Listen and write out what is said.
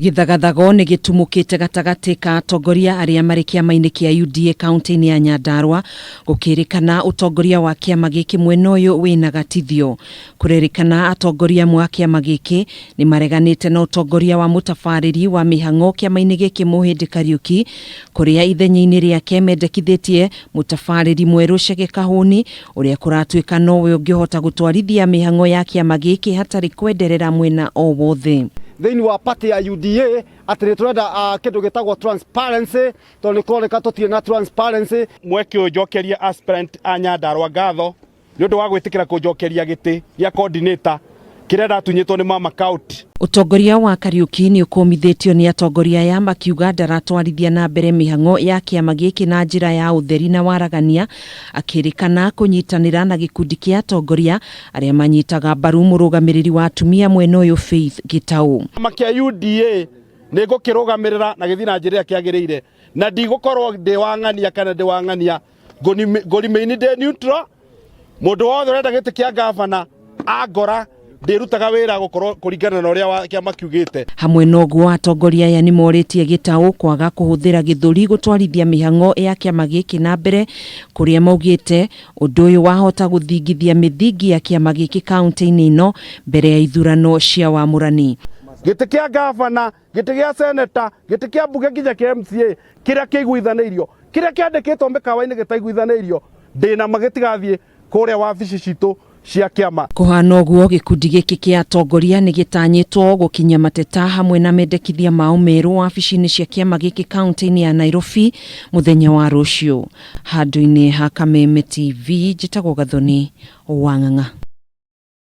Gĩthagathago nĩ gĩtumũkĩte gatagatĩ ka atongoria arĩa marĩ kĩama-inĩ kĩa UDA kaunti-inĩ ya Nyandarua, gũkĩrĩkana ũtongoria wa kĩama gĩkĩ mwena ũyũ wĩna gatithio. Kũrerĩkana atongoria amwe a kĩama gĩkĩ nĩ mareganĩte na ũtongoria wa mũtabarĩri wa mĩhang'o kĩama-inĩ gĩkĩ Mũhĩndĩ Kariuki, kũrĩa ithenya-inĩ rĩake mendekithĩtie mũtabarĩri mwerũ Chege Kahũni, ũrĩa kũratuĩka nowe ũngĩhota gũtwarithia mĩhang'o ya kĩama gĩkĩ hatarĩ kwenderera mwena o wothe. Thĩinĩ wa party ya UDA atĩ nĩ tũrenda kĩndũ gĩtagwo transparency, tondũ nĩ kũroneka tũtirĩ na transparency. Mweke ũyũ njokerie aspirant a Nyandarua ngatho nĩ ũndũ wa gwĩtĩkĩra kũnjokeria gĩtĩ gĩa coordinator kĩrĩa ndatunyĩtwo nĩ mama county. Ũtongoria wa Kariuki nĩ ũkũmithĩtio nĩ atongoria aya, makiuga ndaratwarithia na mbere mĩhang'o ya kĩama gĩkĩ na njĩra ya ũtheri na waragania, akĩrĩkana kũnyitanĩra na gĩkundi kĩa atongoria arĩa manyitaga mbaru mũrũgamĩrĩri wa atumia mwena ũyũ Faith Gĩtaũ. Kĩama kĩa UDA nĩ ngũkĩrũgamĩrĩra na gĩthiĩ na njĩra ĩrĩa kĩagĩrĩire, na ndigũkorwo ndĩ wa ng'ania kana ndĩ wa ng'ania, ngũremain ndĩ neutral. Mũndũ wothe ũrenda gĩtĩ kĩa gavana angora, ndĩrutaga wĩra gũkorwo kũringana na ũrĩa kĩama kiugĩte. Hamwe na ũguo, atongoria aya nĩ morĩtie Gĩtaũ kwaga kũhũthĩra gĩthũri gũtwarithia mĩhang'o ya kĩama gĩkĩ na mbere, kũrĩa maugĩte ũndũ ũyũ wahota gũthingithia mĩthingi ya kĩama gĩkĩ kaunti-inĩ ĩno mbere ya ithurano cia wamũrani. Gĩtĩ kĩa gavana, gĩtĩ gĩa seneta, gĩtĩ kĩa mbunge nginya kĩa MCA, kĩrĩa kĩiguithanĩirio, kĩrĩa kĩandĩkĩtwo mĩkawa-inĩ gĩtaiguithanĩirio, ndĩna ma gĩtigathiĩ kũrĩa wabici citũ cia kĩama. Kũhana ũguo, gĩkundi gĩkĩ kĩa atongoria nĩ gĩtanyĩtwo gũkinyia mateta hamwe na mendekithia mao merũ wabici-inĩ cia kĩama gĩkĩ kaunti-inĩ ya Nairobi mũthenya wa rũciũ. Handũ-inĩ ha Kameme TV, njĩtagwo Gathoni Wang'ang'a.